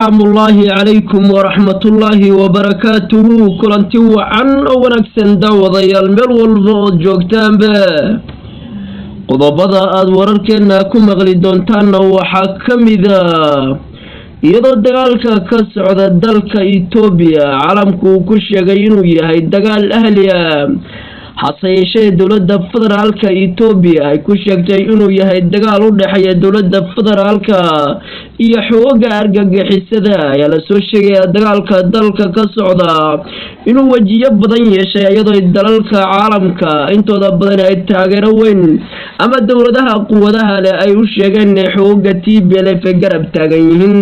Asalaamullaahi calaykum waraxmatullaahi wabarakaatuhu. Kulanti wacan oo wanaagsan, daawadayaal, meel walba ood joogtaanba. Qodobada aada wararkeena ku maqli doontaanna waxaa ka mida iyadoo dagaalka ka socda dalka Itoobiya caalamku uu ku sheegay inuu yahay dagaal ahli ah, hase yeeshee dowladda federaalka Itoobiya ay ku sheegtay inuu yahay dagaal u dhexeeya dowladda federaalka iyo xooga argagixisada, ayaa lasoo sheegayaa dagaalka dalka ka socda inuu wejiyo badan yeeshay, iyadoo dalalka caalamka intooda badan ay taageero weyn ama dowladaha quwadaha leh ay u sheegeen inay xooga TPLF garab taagan yihiin.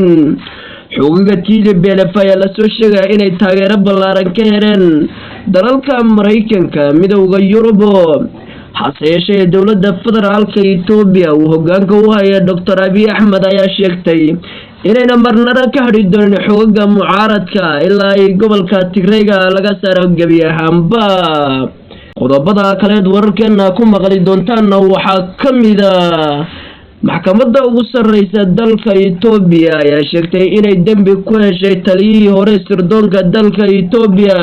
Xoogaga TPLF ayaa lasoo sheegaya inay taageero ballaaran ka heleen dalalka Maraykanka, Midowda Yurub. Hase yeeshee dowladda federaalka Itoobiya uu hogaanka u haya Doctor Abiy Axmed ayaa sheegtay inayna marnana ka hadhi doonin xoogaga mucaaradka ilaa ay gobolka Tigreyga laga saaro gebi ahaanba. Qodobada kaleed wararkeena ku maqli doontaanna waxaa ka mida maxkamadda ugu sarreysa dalka Itoobiya ayaa sheegtay inay dembi ku heshay taliyihii hore sirdoonka dalka Itoobiya,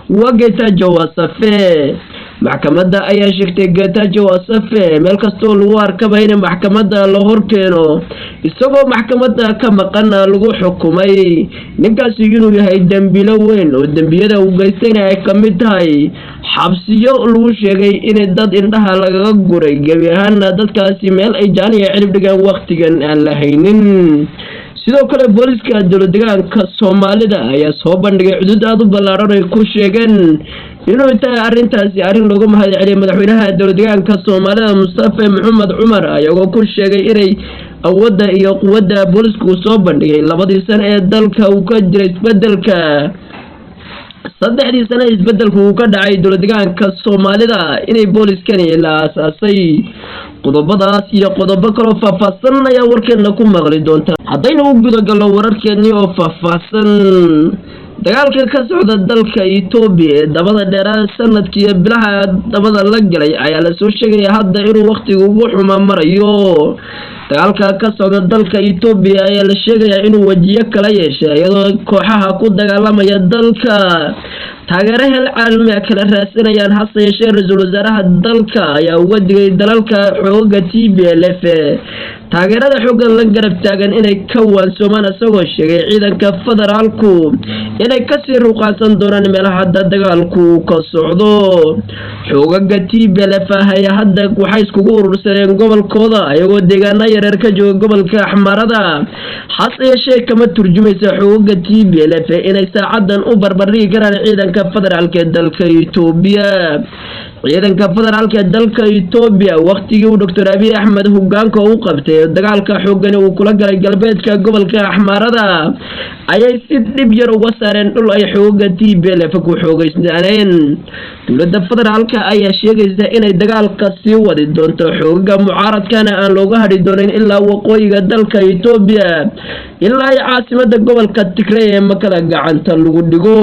waa Getachew Asafa. Maxkamadda ayaa sheegtay Getachew Asafa meel kastoo lagu arkaba in maxkamadda la horkeeno, isagoo maxkamadda ka maqana lagu xukumay ninkaasi inuu yahay dembilo weyn oo dembiyada uu geystayna ay ka mid tahay xabsiyo lagu sheegay in dad indhaha lagaga guray, gebi ahaana dadkaasi meel ay jaaniya cirib dhigaan wakhtigan aan la haynin. Sidoo kale booliska dowlad deegaanka Soomaalida ayaa soo bandhigay cudud aada u ballaaran ay ku sheegeen inuu tahay arrintaasi arrin loogu mahad celiyay madaxweynaha dowlad deegaanka Soomaalida, Mustafa Maxamed Cumar, ayagoo ku sheegay inay awoodda iyo quwadda boolisku uu soo bandhigay 2dii sano ee dalka uu ka jiray isbedelka, 3dii sano ee isbedelku uu ka dhacay dowlad deegaanka Soomaalida, inay booliskani la aasaasay. Qodobadaas iyo qodobo kaloo faahfaahsan ayaa warkeena ku maqli doonta. Haddaynu u gudagalno wararkeennii oo faahfaahsan, dagaalka ka socda dalka Itoobiya ee dabada dheeraa sanadkiiyo bilaha dabada la galay ayaa lasoo sheegaya hadda inuu wakhtiga ugu xuma marayo. Dagaalka ka socda dalka Itoobiya ayaa la sheegayaa inuu wejiyo kala yeeshay, iyadoo kooxaha ku dagaalamaya dalka taageero hel caalami ah kala raadsanayaan. Hase yeeshee ra-iisul wasaaraha dalka ayaa uga digay dalalka xooga TPLF taageerada xooggan la garab taagan inay ka waansoomaan, isagoo sheegay ciidanka federaalku inay kasii ruqaansan doonaan meelaha hadda dagaalku ka socdo. Xoogaga TPLF ah ayaa hadda waxay iskugu urursadeen gobolkooda, iyagoo deegaano yareer ka jooga gobolka Axmarada. Hase yeeshee kama turjumaysa xoogaga TPLF inay saacadan u barbardhigi karaan ciidanka federaalka ee dalka Itoobiya. Ciidanka federaalka ee dalka Itoobiya wakhtigii uu Doctor Abiy Axmed hogaanka u qabtay dagaalka xoogani uu kula galay galbeedka gobolka Axmaarada ayay si dhib yar uga saareen dhul ay xooga TPLF ku xoogeysnaaneen. Dowladda federaalka ayaa sheegaysa inay dagaalka sii wadi doonto, xoogaga mucaaradkana aan looga hadhi doonin ilaa waqooyiga dalka Itoobiya, ilaa ay caasimada gobolka Tigrey ee Makala gacanta lagu dhigo.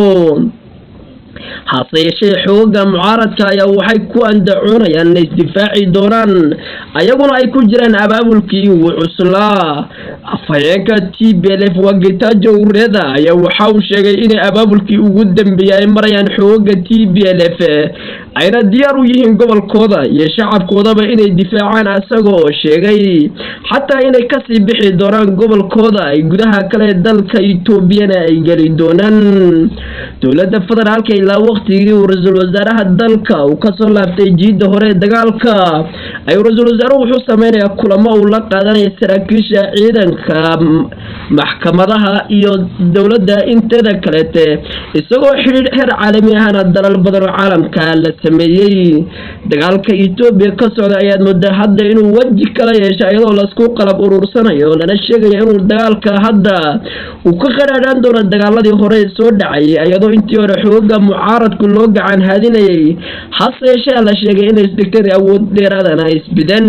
Hase yeeshee xooga mucaaradka ayaa waxay ku andacoonayaan inay isdifaaci doonaan, ayaguna ay ku jiraan abaabulkii ugu cuslaa. Afhayeenka TPLF, waa Getachew Reda, ayaa waxa uu sheegay inay abaabulkii ugu dambeeyay ay marayaan xooga TPLF, ayna diyaar u yihiin gobolkooda iyo shacabkoodaba inay difaacaan, isagoo sheegay xataa inay kasii bixi doonaan gobolkooda, ay gudaha kale dalka Etoobiyana ay geli doonaan. Dowladda federaalka ilaa waqtigii uu ra-iisul wasaaraha dalka uu kasoo laabtay jiidda hore ee dagaalka ayuu ra-iisul wasaaruhu wuxuu sameynayaa kulamo uu la qaadanaya saraakiisha ciidanka, maxkamadaha iyo dowladda inteeda kaleete, isagoo xidhiidh heer caalami ahana dalal badan oo caalamka la sameeyey. Dagaalka Etoobiya ka socda ayaad moodaa hadda inuu weji kala yeesha, iyadoo laisku qalab urursanayo, lana sheegaya inuu dagaalka hadda uu ka qadhaadhaan doono dagaaladii hore soo dhacayay, iyadoo intii hore xooga mucaaradku loo gacan haadinayay. Hase yeeshee la sheegay inay isdhigteen, awood dheeraadana isbidan.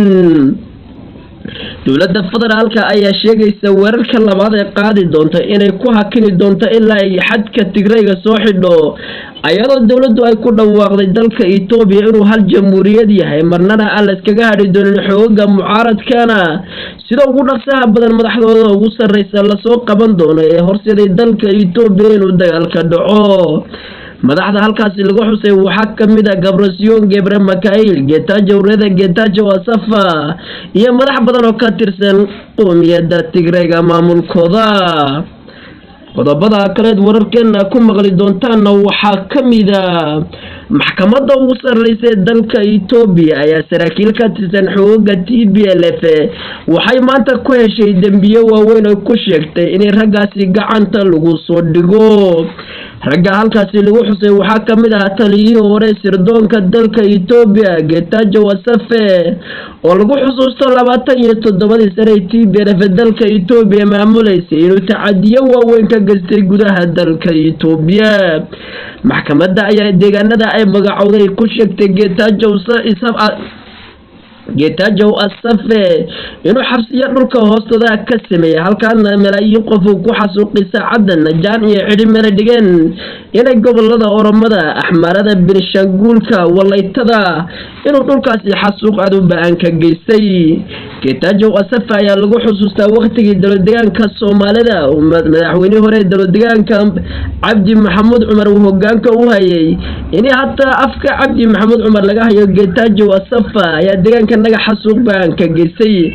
Dowladda federaalka ayaa sheegaysa weerarka labaad ee qaadi doonta inay ku hakini doonto ilaa ay xadka Tigrayga soo xidho. Ayadoo dowladdu ay ku dhawaaqday dalka Itoobiya inuu hal jamhuuriyad yahay, marnana aan la iskaga hadhi doonin xoogaga mucaaradkana sida ugu dhaqsaha badan madaxdooda ugu sarreysa lasoo qaban doono ee horseeday dalka Itoobiya inuu dagaalka dhaco. Madaxda halkaasi lagu xusay waxaa ka mid ah Gabrasiyon Gebre Makail, Getajow Reda, Getajow Asafa iyo madax badan oo ka tirsan qoomiyadda Tigrayga maamulkooda. Qodobada kaleed wararkeena ku maqli doontaanna waxaa ka mid a maxkamadda ugu sarreysa ee dalka Itoobiya ayaa saraakiil ka tirsan xoogaga TPLF waxay maanta ku heshay dembiyo waaweyn oo ku sheegtay inay raggaasi gacanta lagu soo dhigo. Ragga halkaasi lagu xusay waxaa ka mid ah taliyihii hore sirdoonka dalka Itoobiya, Getajow Asafe, oo lagu xusuusto 27-dii sane TPLF dalka Itoobiya maamuleysay inuu tacadiyo waaweyn ka geystay gudaha dalka Itoobiya. Maxkamadda ayaa deegaanada ay magacowday ku sheegtay Getajow Asafe inuu xabsiyo dhulka hoostooda ka sameeyey, halkaana malaayiin qof uu ku xasuuqay, saacadan jaan iyo cidhi mala dhigeen inay gobolada Oromada, Axmaarada, Benishanguulka, Walaytada inuu dhulkaasi xasuuq aad u ba-an ka geystay. Getajow Asafe ayaa lagu xusuustaa waqtigii dowladdegaanka Soomaalida madaxweynihii hore dowladdegaanka Cabdi Maxamuud Cumar uu hogaanka u hayay, in hataa afka Cabdi Maxamuud Cumar laga hayo Getajow Asafa ayaa deegaanka naga xasuuq ba-an ka geystay.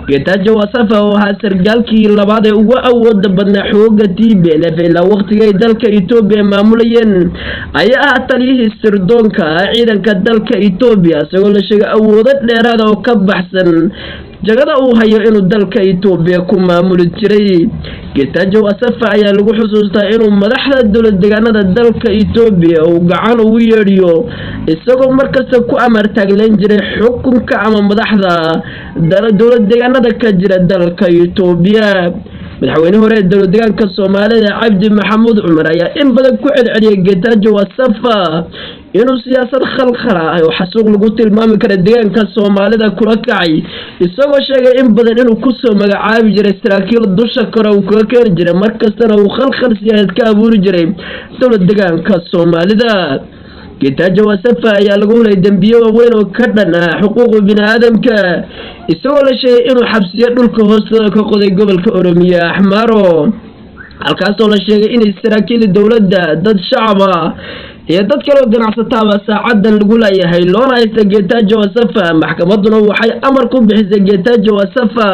Getajow Asafa oo ahaa sargaalkii labaad ee ugu awooda badnaa xooga TPLF ilaa waqtigay dalka Itoobiya maamulayeen ayaa ahaa taliyihii sirdoonka ah ciidanka dalka Itoobiya, isagoo la sheegay awoodo dheeraada oo ka baxsan jagada uu hayo inuu dalka Itoobiya ku maamuli jiray. Getajow Asafa ayaa lagu xusuustaa inuu madaxda dowlad deegaanada dalka Itoobiya uu gacan ugu yeedhiyo, isagoo markasta ku amar taagleyn jiray xukunka ama madaxda dowlad deegaanada ka jira dalka Itoobiya. Madaxweyne hore ee dowlad deegaanka Soomaalida Cabdi Maxamuud Cumar ayaa in badan ku celceliyay Getajow Asafa inuu siyaasad khalkhal ah oo xasuuq lagu tilmaami kara deegaanka Soomaalida kula kacay, isagoo sheegay in badan inuu kusoo magacaabi jiray saraakiil dusha kore uu kaga keeni jiray, markastana uu khalkhal siyaasadeed ka abuuri jiray dowlad deegaanka Soomaalida. Getajow Asafa ayaa lagu hulay dembiyo waaweyn oo ka dhan ah xuquuqa bini-aadamka, isagoo la sheegay inuu xabsiyo dhulka hoostooda ka qoday gobolka Oromiya Axmaaro, halkaasoo la sheegay inay saraakiil dowladda, dad shacaba iyo dad kaleo ganacsataaba saacadan lagu leeyahay loona haysta Getajow Asafa. Maxkamadduna waxay amar ku bixisay Getajow Asafa,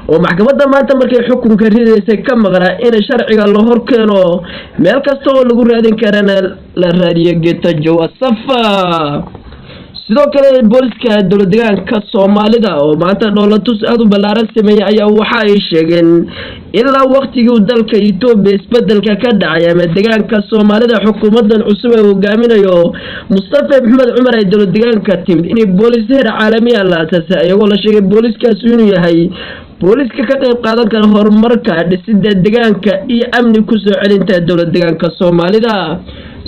oo maxkamadda maanta markay xukunka ridaysay ka maqnaa, in sharciga la hor keeno, meel kasta oo lagu raadin karana la raadiyo Getajow Asafa. Sidoo kale booliska dowlad deegaanka Soomaalida oo maanta dhoolatus aada u ballaaran sameeyey ayaa waxa ay sheegeen ilaa waqtigii dalka Itoobiya isbedelka ka dhacay ama deegaanka Soomaalida xukuumadan cusub ee hogaaminayo Mustafa Maxamed Cumar ay dowlad deegaanka timid inay boolis heer caalamiya la asaasay, iyagoo la sheegay booliskaasi inuu yahay booliska ka qayb qaadan kara horumarka dhisida deegaanka iyo amni kusoo celinta dowlad deegaanka Soomaalida.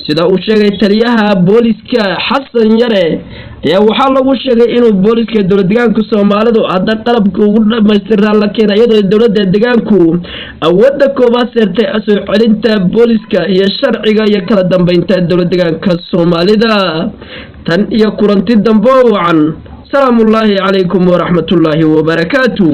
Sida uu sheegay taliyaha booliska Xasan Yare ayaa waxaa lagu sheegay inuu booliska dowlad deegaanka Soomaalidu hadda qalabka ugu dhamaystiraa la keenay, iyadoo dowladda deegaanku awoodda koobaad seertay soo celinta booliska iyo sharciga iyo kala dambeynta dowlad deegaanka Soomaalida. Tan iyo kulanti dambe oo wacan, salaamullaahi calaykum waraxmatullaahi wabarakaatu.